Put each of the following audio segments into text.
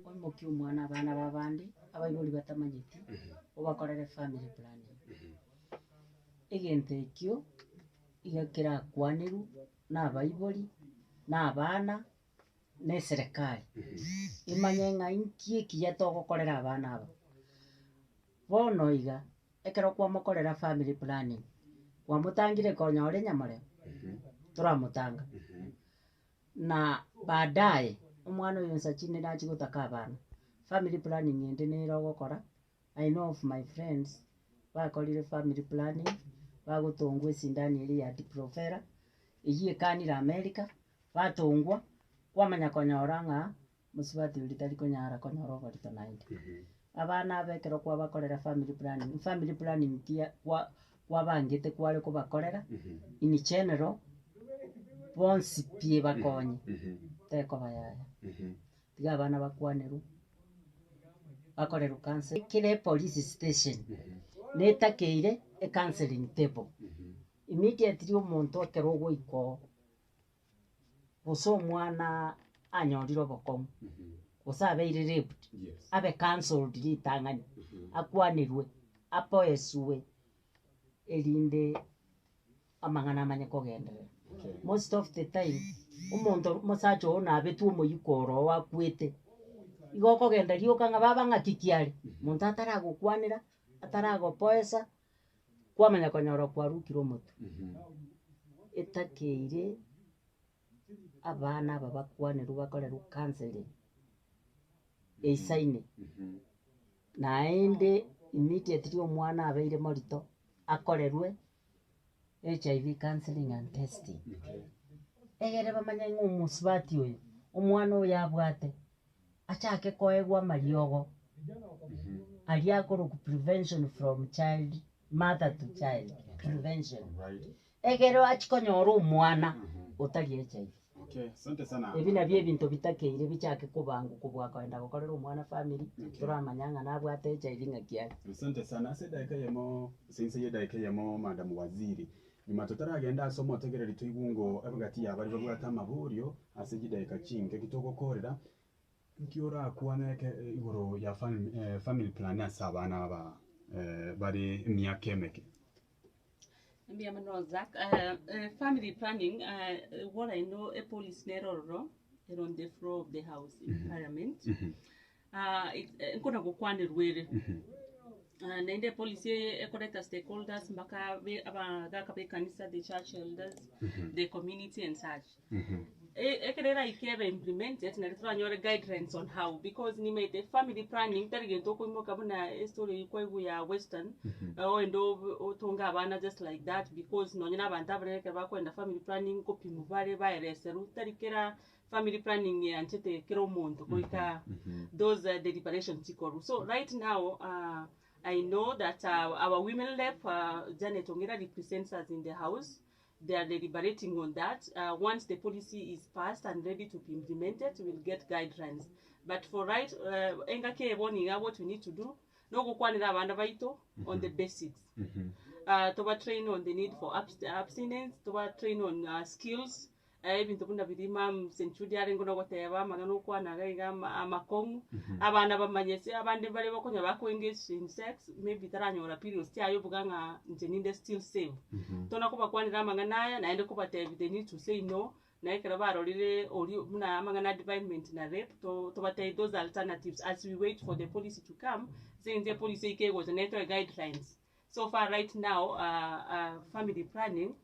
Oimokie omwana abana b'abande, abaibori batamanyeti, obakorere family planning. Egento ekio, iga kerakwanerwe na abaibori, na abana, na eserekari, emanye ng'a inki ekiya togokorera abana aba. Bono iga, ekero kwamokorera family planning, kwamotangire konyora enyamoreo, toramotanga. Na baadaye, omwana oyo nsa chinde nachie gotaka abana, family planning ende nere ogokora, I know of my friends, bakorire family planning, bagotongwa esindani eria ya Diprovera, eywo ekanire America, batongwa, kwamanya konyora ng'a mosubati oria tari konyara konyora oborito naende. Abana aba ekero kwabakorera family planning, family planning tiya kwa kwabangete kware kobakorera, in general, bonsi pi ebakonye, tekoba yaya. Tiga abana bakwanerwe, bakorerwe counselling, kera epolice station, netakeire ecounselling table, immediately omonto ekero ogoika oo. Gose omwana anyorire obokong'u, gose abeire raped, abe counselled ritang'ani, akwanerwe, apoeswe erinde amang'ana amanye kogenderera. Most of the time, omonto omosacha oo nabetwe omoyuko oro oo akwete, igo okogenda rioka ng'a baba ng'aki ki are, monto ataragokwanera, ataragopoesa. Kwamanya konyora kwarukire omotwe, etakeire abana aba bakwanerwe bakorerwe counselling eisaine, naende immediately omwana abeire morito akorerwe HIV counselling and testing, egere bamanye ng'a omosubati oyo, omwana oyo abwate. achake koegwa amariogo aria akorokwa prevention from child mother to child prevention, egere achie konyora omwana otari HIV. Okay, asante sana. Ebi nabio ebinto bitakeire bichake kobangwa kobua kogenda gokorera omwana family, toramanya ng'a nabwate HIV ng'aki are. Asante sana. Ase edaika eyemo, ase inse y'edaika eyemo Madam Waziri, Nyuma totaragenda ase omotegereri toigwe ngo egati y'abaria babwate amaborio ase chidaeka chinke ki togokoorera, nki orakwane eke igoro ya family plan ase abana aba bare emiaka emeke? Mbuya mono Zack. Family planning, what I know epolice nere ororo ere on the floor of the house in parliament. Nkona gokwanerwa ere. Naende epolicy eye ekoreta stakeholders mpaka abe abagaka ba ekanisa, the church elders, the community and such. Ekero eraike ebe implemented nari toranyore guidelines on how because nimaete family planning tari gento okoimoka buna estory eywo kwaigwa ya western, ogende obe otonge abana just like that because nonye na abanto abanene ekero bakoenda family planning nkopimwa bare baereserwa tari kera Family planning eanchete kera omonto goika those deliberations chikorwa. So right now I know that our women rep Janet Ong'era represents us in the house, they are deliberating on that, once the policy is passed and ready to be implemented we will get guidelines. But for right engaki eye bono iga what we need to do nogokwanera abana baito on the basics. Toba train on the need for abstinence, toba train on skills, Ebinto buna biria Imam St. Jude arenge nogoteba, amang'ana okwana iga iga ama- amakong'u, abana bamanye ase abande mbare bakonyora bako engage in sex, maybe taranyora periods chiaye obuga ng'a inche ninde still safe. Tona kobakwanera amang'ana aya, naende kobatebia they need to say no, na ekero barorire oria buna amang'ana a defilement na rape, to- tobatebie those alternatives as we wait for the policy to come, ase eng'encho epolicy eyio kegocha netoe guidelines. So far right now family planning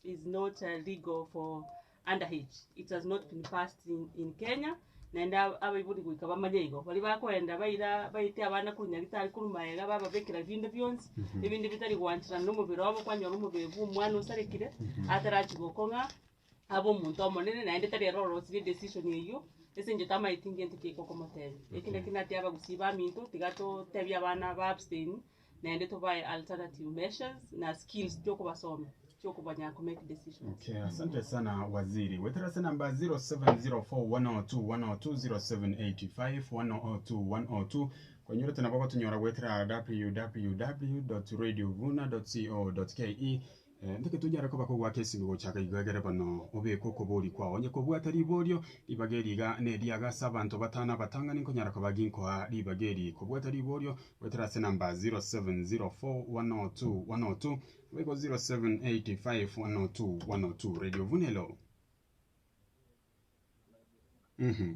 is not legal for under age, it has not been passed in, in Kenya naende abaibori goika bamanye igo, baria bakoenda baira baete abana korwa nyagetari korwa magega bababekera binde bionsi, ebinde bitari goancherana na omobere obo kwanyora omobere bwa omwana osarekire, atarachia gokong'a abe omonto omonene naende tari ere orosirie edecision eyio, ase eng'encho tamaeti ngento ki okomotebia. Eki naki natebi abagusii baminto, tiga totebie abana ba abstain, naende tobae alternative measures na skills chiokobasomia, chiokobanyara ko make decisions. Okay, asante sana waziri. Wetera ase namba 0704102102 0785102102 kwanyorete nabo gotonyora goetera www.radiovuna.co.ke. Ntake tonyare koba kogoaka esimi gochaka igo egere bono obeke okoboria kwao. Onye kobwate riborio, ribaga eri iga neriaga ase abanto batano abatang'ani nkonyara koba ginkoa ribaga eri. Kobwate riborio, goetera ase namba 0704 102 102, boigo 0785 102 102. Radio Vunelo. Mhm.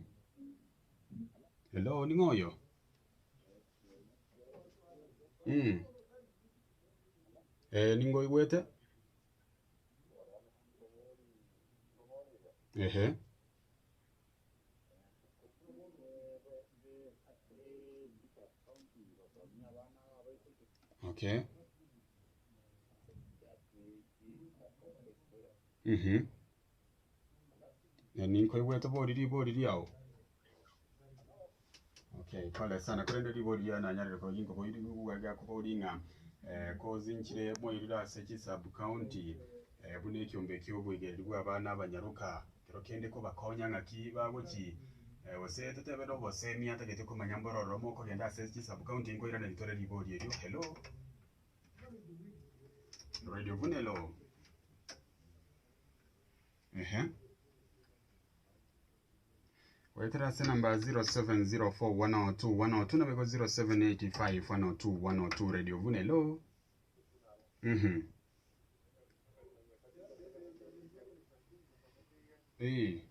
Hello, ning'o oyo? Mm. Eh, ningo oigwete? Ehe. Okay. Mhm. Ninkoigwete bori ribori riao. Okay, pole sana korende ribori riao nanyarire koginka koboria ng'a kozi nchire moirire ase chi sub county buna ekiombe ekio oboigereri bwa abana abanyaroka kero kende kobakonya ng'aki bagochi gose totebe na obosemia atagete komanya mbororo mokogenda ase chi sub county nkoiraneria tore ribori erio. Hello, Radio Buna hello. Ehe. Goetera ase namba 0704102102 nabo igo 0785102102 Radio Vuna hello. Mhm. Eh.